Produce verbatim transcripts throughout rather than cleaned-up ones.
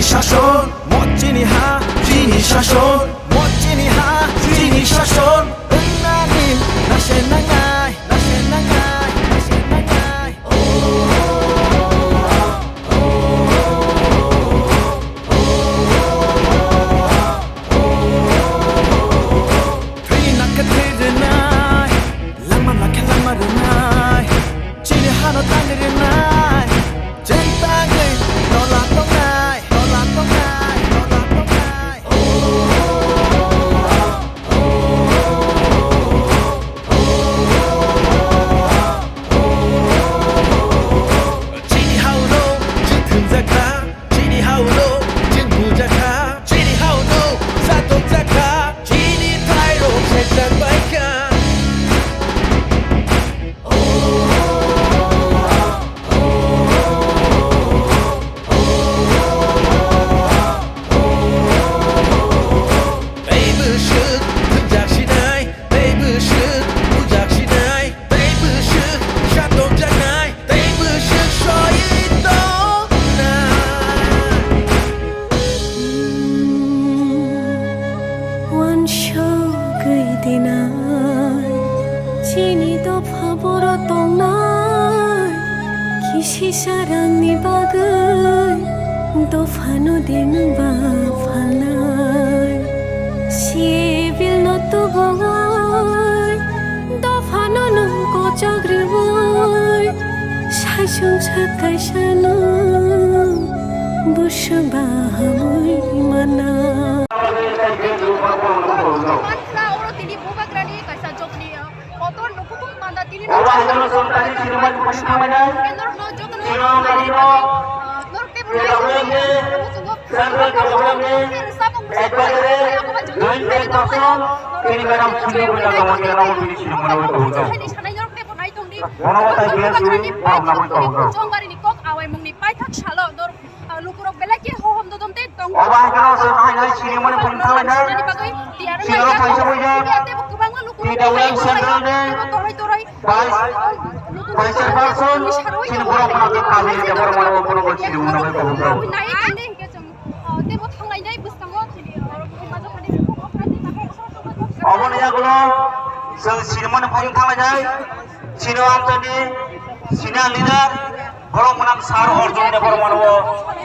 Shason, mo chini ha, chini shason, mo chini ha, chini shason. Wngna din, nase nangnai, nase nangnai, nase nangnai. Thwi nakhe thwi rwnai, langma nakhe langma rwnai. Chini hano tang rwnai, chwng tangwi tola tongnai, tola tongnai, tola tongnai. Chini hauno chwng thwngjakha, chini hauno chwng bujakha, chini hauno satokjakha, chini thairok sejak baikha. Tei bwswk thwngjak sinai, tei bwswk bujak sinai, tei bwswk satokjaknai, tei bwswk soitongnai. Wansugwi dinai, chini dopha boro tongnai, kisi sarangni bagwi dophano din ba phalnai. Sibilno tubui, dophano nwng kochok rwui, saichung sa kaisano buswk ba hamui mana. Oro tini bubagrani kaisa jotoni, ah, kotor lukutung panda tini. Oro haino songtani sinimani phaini thanglai nai. Norokno jotono, ah, norok tei bo central government ni advisor, joint person, tini madam Sunil Bhutta Kamakya rao tini sinimani bai tongo. Bono tai biya suri phamna bai tongo. Chongbarini kok awaimungni paithak salo norok, ah, lukurok belai khe hohom dodom tei tong. Obo hai kheno chwng hai hai sinimani phaini thanglai nai. Sinimani bagwi tiyar wngkha. Sinimani phaisa bai jak. Tiyar tei bo kwbangma lukurok T W M central ni tebo toroi toroi. Vice, vice chairperson, chini borok mano khe Kaveri Debbarma no bono bo chini mano bai kobong rok. Nai tongdi hinkhe chwng, ah, tebo thanglai nai bwskango chini, ah, majak mani. Oboni yagulo chwng sinimani phaini thanglai nai, chini Anthony, senior leader, borok mwnang Sir Arjun Debbarma no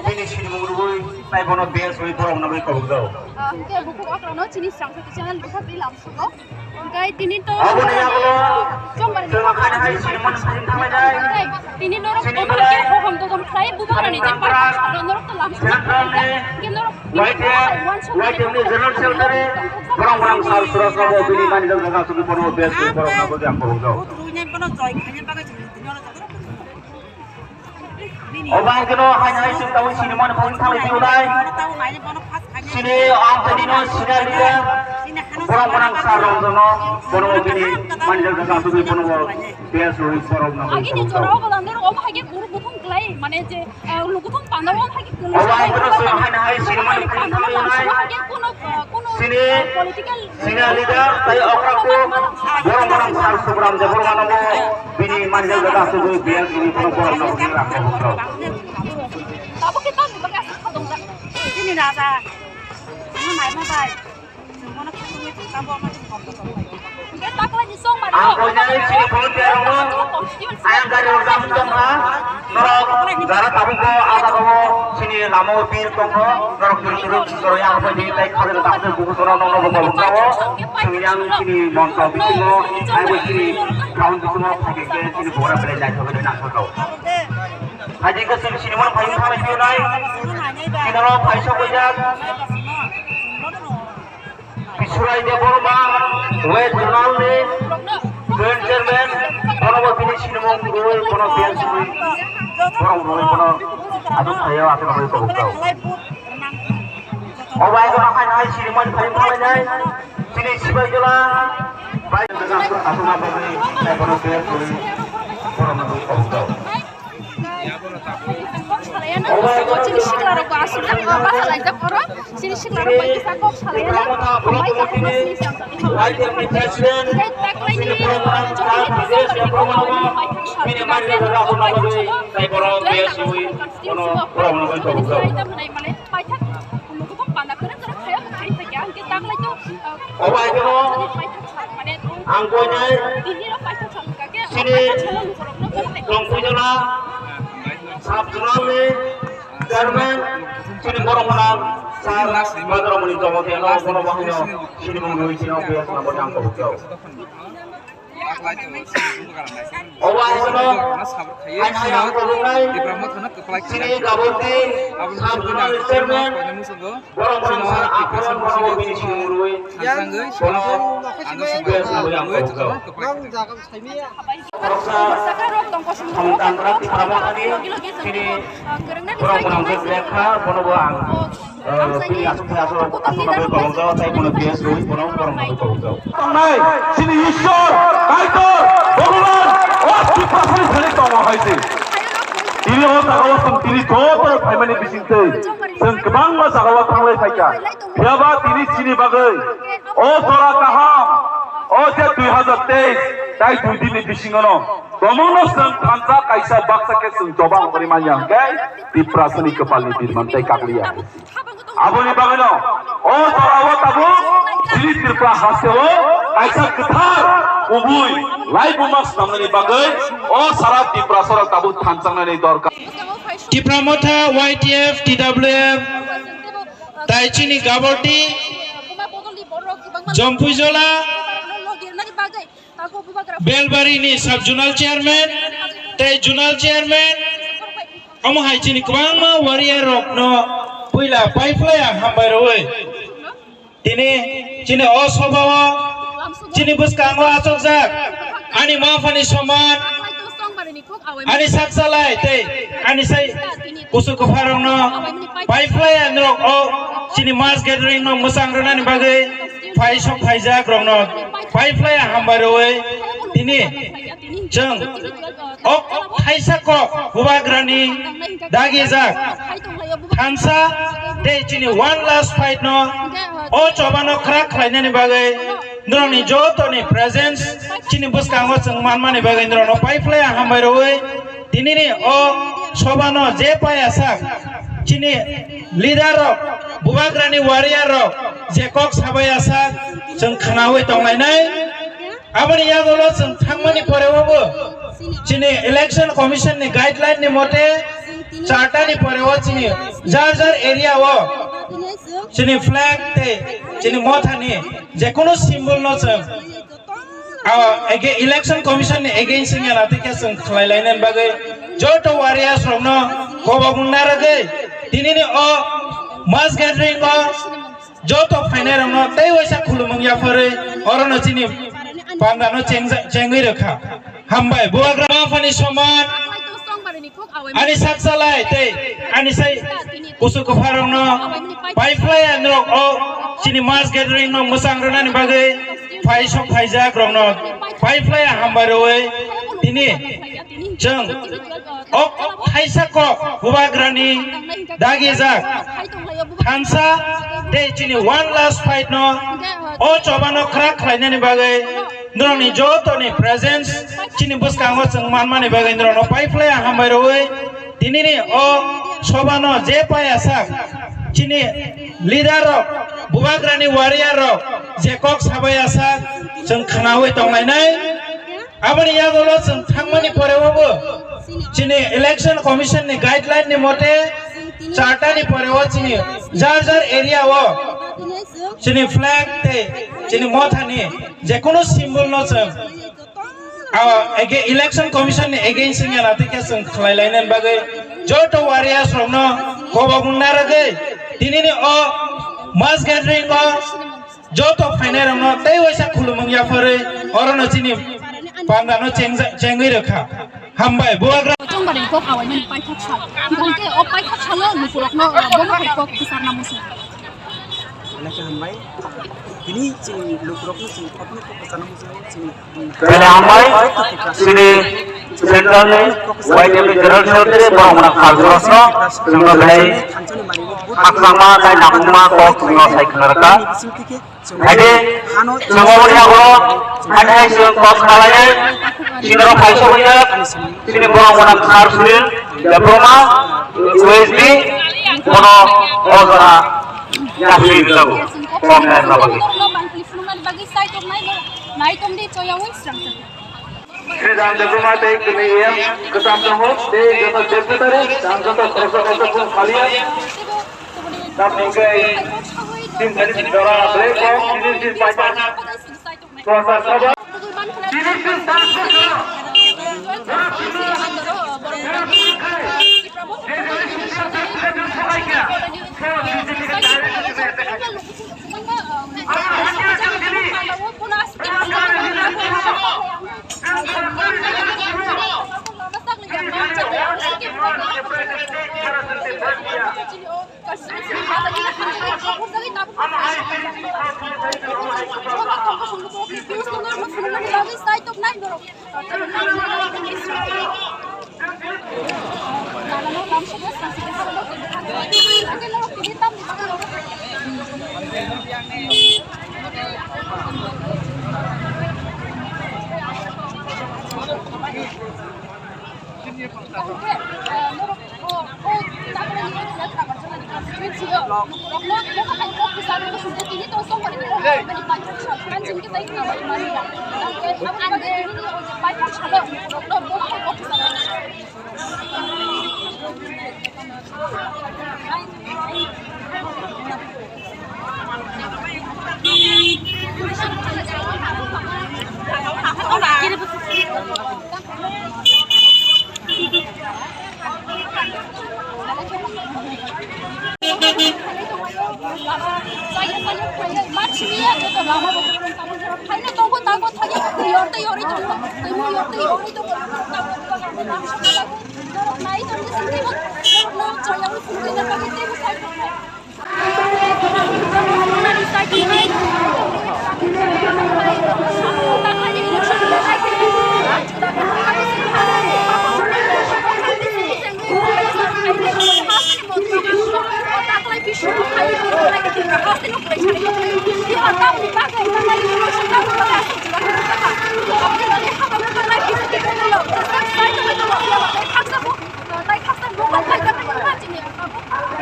bini sinimung rwui tei bono best wi borok mwnang bai kobong rok. Ah, hinkhe bukhuk okrano chini Srangkhati channel bwkha twi lam sugo. Obo ni yagulo chwng haino hai sinimani phaini thanglai nai. Tini norok chini bono belai khe hohom dodom khlai bubagrani je park salo norok to lam sugo. Central ni Y T F, Y T F ni general secretary, borok mwnang Sir Suraj Babu bini manager jaga sugwi bono best wi borok mwnang bai kobong rok. Obo hai kheno haino hai chwng tabuk sinimani phaini thanglai di unai. Chini Anthony no senior leader, borok mwnang Sir Ranjan no, bono bini manager jaga sugwi bono best wi borok mwnang bai kobong rok. Agini jorao bo nang norok omo hai khe buru buthung klai, mane je, eh, lukuthung panda omo hai khe kwlwi. Obo hai kheno chwng haino hai sinimani phaini thanglai di unai. Chini senior leader tei okra kuk borok mwnang Sir Subram Debbarma no bo bini manager jaga sugwi bini borok no bini ram kobong rok. Tabuk khe tamni bagwi aswk kha tongjak? Chini raja. Ano naima bai. Chwng bono khatungwi thwngkha, bo ama chwng kok kok bai. Hwnkhe taklai ni chong mani. Ang koinani chini volunteer rokno, constituency ayang gari rok jam tongkha. Norok jara tabukbo ah jagao chini lama o bir tongkha. Norok tini tini chwng yang bai di tai khabe da tabuk buku sora nokno bo kobong rok. Chwng yang chini monto bisingo, aibo chini ground bisingo phaikhe chini bora belai naithok naithok. Haikhe chwng sinimani phaini thanglai di unai. Sinimani phaisa kujak. Bisurai Debbarma, West Zonal ni Joint Chairman, bono bo bini sinimung rwui, bono biyang simi, bono rwui, bono aduk khayo, aswk rwui kobok rok. Obo hai kheno haino hai sinimung phai phalai nai, chini Sibai Jola, bai aswk ma bagwi, bono biyang simi, bono rwui kobok rok. Kok salaina, chini sikla rok bo aswk jak, o basa laijak oro, chini sikla rok bai kisa kok salaina, mai jak ma sini sam. Tei taklaini, chwng ni thangsa bai kok salaina, mai thang sal. Tei borok B S C constituency o, chini sikla rok bai kok salaina, mane, mai thang Ang koinai chini Longpuijala sub zonal ni chairman chini borok gwnang sir Madhurmoni Jamatia no bono bahai no chini mung nui chini O P S number ni ang kobok jao. Obo hai no hai hai ang kobok nai chini Gabonti sub zonal ni chairman. Borok borok sa aporan borok bini sini murui. Borok sa samung tantra Tipra Mothani sini borok borok lekha bono bo ang, eh, bini asuk asuk asuk naboi kolong jao tai bono P S rui bono borok naboi kolong jao. Tangnai sini Ishwar, Kaitor, Bhagwan, o Tiprasani thani tongo hai se. Tini o jaga o chwng tini joto phaimani bisingtwi chwng kwbangma jaga o thanglai phaikha. Phiyaba tini chini bagwi o jora kaham, o je dui hazar teis tai dui din ni bisingo no tomungno chwng thansa kaisa baksa khe chwng choba wngwi manya hwnkhe Tiprasani kwpalni birman tei kakliya. Aboni bagwino o jorao tabuk chini Tripura hasteo kaisa kwthar kubui laibuma swnamnani bagwi o sara Tiprasarok tabuk thansangnani dorkar. Tipra Motha, Y T F, T W F, tai chini Gaborti, Jompuijola, Belbari ni sub zonal chairman, tei zonal chairman, omo hai chini kwbangma warrior rok no puila paiphlaiya hambai rwui. Tini chini o sobao chini bwskango achukjak ani ma phani soman, ani sak salai tei ani sai kusu kwpharokno paiphlaiya norok o chini mass gathering no mwchang rwnani bagwi phai sok phaijak rokno paiphlaiya hambai rwui tini chwng o thaisa kok bubagrani dagijak thansa tei chini one last fight no o chobano khrak khlainani bagwi norokni jotoni presence chini bwskango chwng manmani bagwi norokno paiphlaiya hambai rwui tinini o sobano je paiya sak chini leader rok bubagrani warrior rok je kok sabai asa chwng khnaui tonglainai. Aboni yagulo chwng thangmani poreo bo chini election commission ni guideline ni mote charta ni poreo chini jar jar area o chini flag tei chini mothani jekunu symbol no chwng, ah, ege-, election commission ni against wngya na tike chwng khlai lainani bagwi joto warriors rokno kobok wngna rwgwi tinini o mass gathering o joto phainairokno tei waisa khulumung yapharwi orono chini pandano chengja-, chengwi rwkha. Hambai, bubagra ma phani soman, ani sak salai tei ani sai kusu kwpharokno paiphlaiya norok o chini mass gathering no mwchang rwnani bagwi phai sok phaijak rokno paiphlaiya hambai rwui tini chwng o thaisa kok bubagrani dagijak thansa tei chini one last fight no o chobano khrak khlainani bagwi norokni jotoni presence chini bwskango chwng manmani bagwi norokno paiphlaiya hambai rwui tinini o sobano je paiya sak chini leader rok bubagrani warrior rok je kok sabai asa chwng khnaui tonglainai. Aboni yagulo chwng thangmani poreo bo chini election commission ni guideline ni mote charta ni poreo chini jar jar area o chini flag tei chini mothani jekunu symbol no chwng, ah, ege-, election commission ni against wngya na tike chwng khlai lainani bagwi joto warriors rokno kobok wngna rwgwi tinini o mass gathering o joto phainairokno tei waisa khulumung yapharwi orono chini pandano chengja-, chengwi rwkha. Hambai, bubagra. Chongbarni kok awaimani paithak sal. Hwnkhe o paithak salo lukurokno, ah, bomo hai kok kwcharna muchung. Belai khe hambai. Tini chini lukurokno chini kothoma kok kwcharna muchung chini Belai hambai, chini central ni Y T F ni general secretary borok mwnang Kharjurasno, chwngno belai khakchangma tei nangkukma kok chwngno sai khna rwkha. Haide, chwng oboni yago, haide hai chwng kok salainai, chini rok kaisa hoya, chini borok mwnang Sir Sunil Debbarma, U S B, bono o jora yapri rwjago, kok naina bagwi. Ai tongdi choyawi srangsa. Sri Ram Debbarma tei kwnwi E M kwcham tongo, tei joto secretary, ang joto khoroksa khoroksa phone khaliya. Tamni khe tin tarik jora black box, tin tin paita. Swasa sabha. Tin tin paita.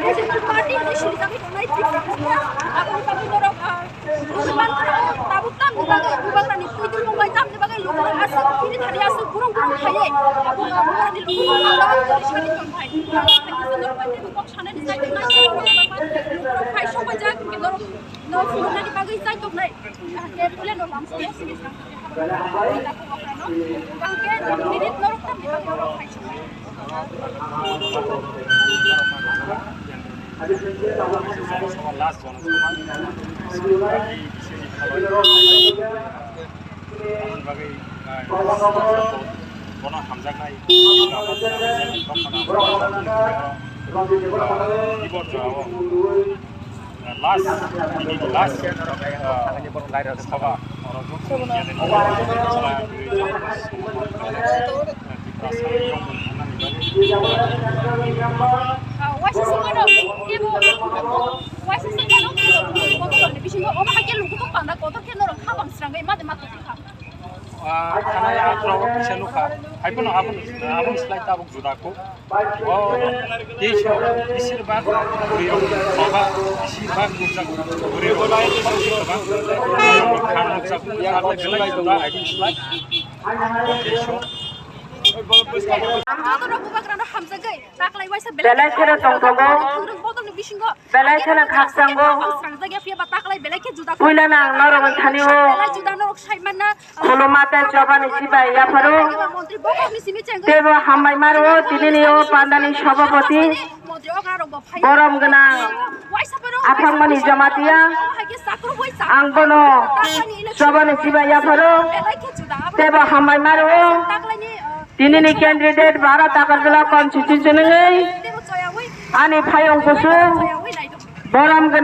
Regional party ni swijagwi tongnai, aboni bagwi norok, ah, bubagra ni, tabuk tamni bagwi bubagra ni puitwi mungbai tamni bagwi lukurok aswk bini thani aswk burung burung khaiwi, abo, ah, bubagra ni lukurok ang dagwi kwrwi sani tongthai. Ang khaisa norok bai teibo kok sanani chai tongnai, lukurok phai sokbaijak, norok, norok phunuknani bagwi chai tongnai. Hwnkhe puila norok ang sayo sini. Hwnkhe minute norok tamni bagwi norok phai sokbai. Last jono soma. Baki bisini khalai. Aboni bagwi, ah, bono hamjaknai. Kibor jao. Last, ini last, uh, sabha, oro joto ni jani, waisa songmano, tebo, waisa songmano, tebo, bisingo, omo hai khe luku tong panda, kotor khe norok khabang srangwi, made ma tongkha. Ah, khana ya, atrok kisa nukha. Hai phano aboni, aboni slai tabuk juda kho. O, teiso, bisir bak bwrwi rok, baba, bisir bak nukjak, bwrwi rok, bwrwi rok khan nukjak, abo belai juda, aboni slai. Teiso. Jotono bubagrano hamjagwi, taklai waisa belai kheno tongthogo. Thwngrwng bodolni bisingo. Belai kheno khakchango. Srangjak ya phiya ba taklai belai khe juda. Puilano ang norokni thani o. Belai juda norok sai manna. Khuluma tei chobani chibai yapharo. Teibo hambai maro tinini o pandani sabhapati. Borom gwnang Aphangmani Jamatia. Ang bono chobani chibai yapharo. Teibo hambai maro. Tinini candidate Bharat Agartala constituency nungwi ani phayung kusu borom gwnang.